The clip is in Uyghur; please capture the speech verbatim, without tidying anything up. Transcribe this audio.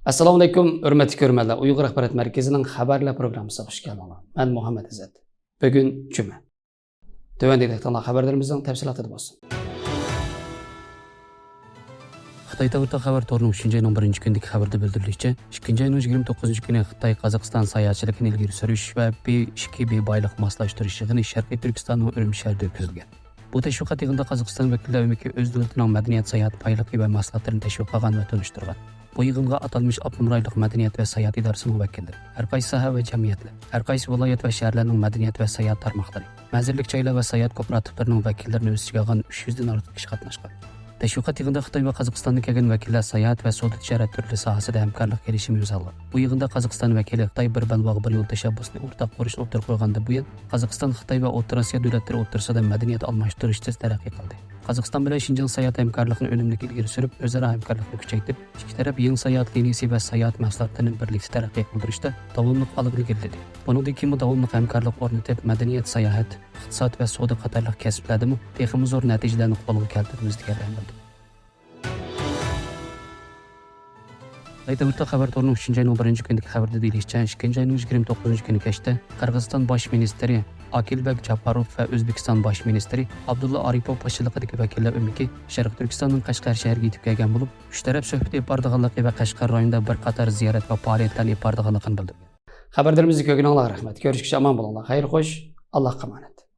ئەسسالامۇئەلەيكۇم، ھۆرمەتلىك كۆرۈرمەنلەر. ئۇيغۇر ئاخبارات مەركىزىنىڭ خەۋەرلەر پروگراممىسىغا خۇش كەلدىڭلار. مەن مۇھەممەت ئىززەت. بۈگۈن جۈمە. تۆۋەندىكى دىققىتىڭلار خەۋەرلىرىمىزنىڭ تەپسىلاتىدا بولسۇن. خىتاي تەۋرىتاغ خەۋەر تورىنىڭ ئۈچىنچى ئاينىڭ بىرىنچى كۈنىدىكى خەۋىرىدە بىلدۈرۈلۈشىچە، ئىككىنچى ئاينىڭ يىگىرمە توققۇزىنچى كۈنى خىتاي قازاقىستان ساياھەتچىلىكىنى ئىلگىرى سۈرۈش ۋە بى ئىككى بى بايلىق ماسلاشتۇرۇش يىغىنى شەرقىي تۈركىستاننىڭ ئۈرۈمچى شەھىرىدە ئۆتكۈزۈلگەن. بۇ تەشۋىقات يىغىنىدا قازاقىستان ۋەكىللەر ئۆمىكى ئۆز دۆلىتىنىڭ مەدەنىيەت ساياھەت بايلىقى ۋە مەھسۇلاتلىرىنى تەشۋىق قىلغان ۋە تونۇشتۇرغان. بۇ يىغىنغا ئاتالمىش ئاپتونوم رايونلۇق مەدەنىيەت ۋە ساياھەت ئىدارىسىنىڭ ۋەكىللىرى، ھەر قايسى ساھە ۋە جەمئىيەتلەر، ھەر قايسى ۋىلايەت ۋە شەھەرلەرنىڭ مەدەنىيەت ۋە ساياھەت تارماقلىرى، مەنزىرىلىك جايلار ۋە ساياھەت كوپىراتىپلىرىنىڭ ۋەكىللىرىنى ئۆز ئىچىگە ئالغان ئۈچ يۈزدىن ئارتۇق كىشى قاتناشقان. تەشۋىقات يىغىنىدا خىتاي ۋە قازاقىستاندىن كەلگەن ۋەكىللەر ساياھەت ۋە سودا تىجارەت تۈرلىرى ساھەسىدە ھەمكارلىق كېلىشىمى ئىمزالىغان. بۇ يىغىندا قازاقىستان ۋەكىلى خىتاي بىر بەلباغ بىر يول تەشەببۇسىنى ئورتاق قۇرۇشنى ئوتتۇرىغا قويغاندىن بۇيان، قازاقىستان خىتاي ۋە ئوتتۇرا ئاسىيا دۆلەتلىرى ئوتتۇرىسىدا مەدەنىيەت ئالماشتۇرۇش تېز تەرەققىي قىلدى. قازاقىستان بىلەن شىنجاڭ ساياھەت ھەمكارلىقىنى ئۈنۈملۈك ئىلگىرى سۈرۈپ، ئۆزئارا ھەمكارلىقنى كۈچەيتىپ، ئىككى تەرەپ يېڭى ساياھەت لىنىيىسى ۋە ساياھەت مەھسۇلاتلىرىنى بىرلىكتە تەرەققىي قىلدۇرۇشتا داۋاملىق ئالغا ئىلگىرىلىدى. بۇنىڭدىن كېيىنمۇ داۋاملىق ھەمكارلىق ئورنىتىپ، مەدەنىيەت، ساياھەت، ئىقتىساد ۋە سودا قاتارلىق كەسىپلەردىمۇ تېخىمۇ زور نەتىجىلەرنى قولغا كەلتۈرىمىز، دېگەنلەرنى بىلدۈردى. خىتاي تەۋرىتاغ خەۋەر تورىنىڭ ئۈچىنچى ئاينىڭ بىرىنچى كۈنىدىكى خەۋىرىدە دېيىلىشىچە، ئىككىنچى ئاينىڭ يىگىرمە توققۇزىنچى كۈنى كەچتە قىرغىزىستان باش مىنىستىرى ئاكىلبېك جاپاروف ۋە ئۆزبېكىستان باش مىنىستىرى ئابدۇللا ئارىپوف باشچىلىقىدىكى ۋەكىللەر ئۆمىكى شەرقىي تۈركىستاننىڭ قەشقەر شەھىرىگە يېتىپ كەلگەن بولۇپ، ئۈچ تەرەپ سۆھبىتى ئېلىپ بارىدىغانلىقى ۋە قەشقەر رايونىدا بىر قاتار زىيارەت ۋە پائالىيەتلەرنى ئېلىپ بارىدىغانلىقىنى بىلدۈرگەن. خەۋەرلىرىمىزنى كۆرگىنىڭلارغا رەھمەت. كۆرۈشكىچە ئامان بولۇڭلار. خەير خوش. ئاللاھقا ئامانەت.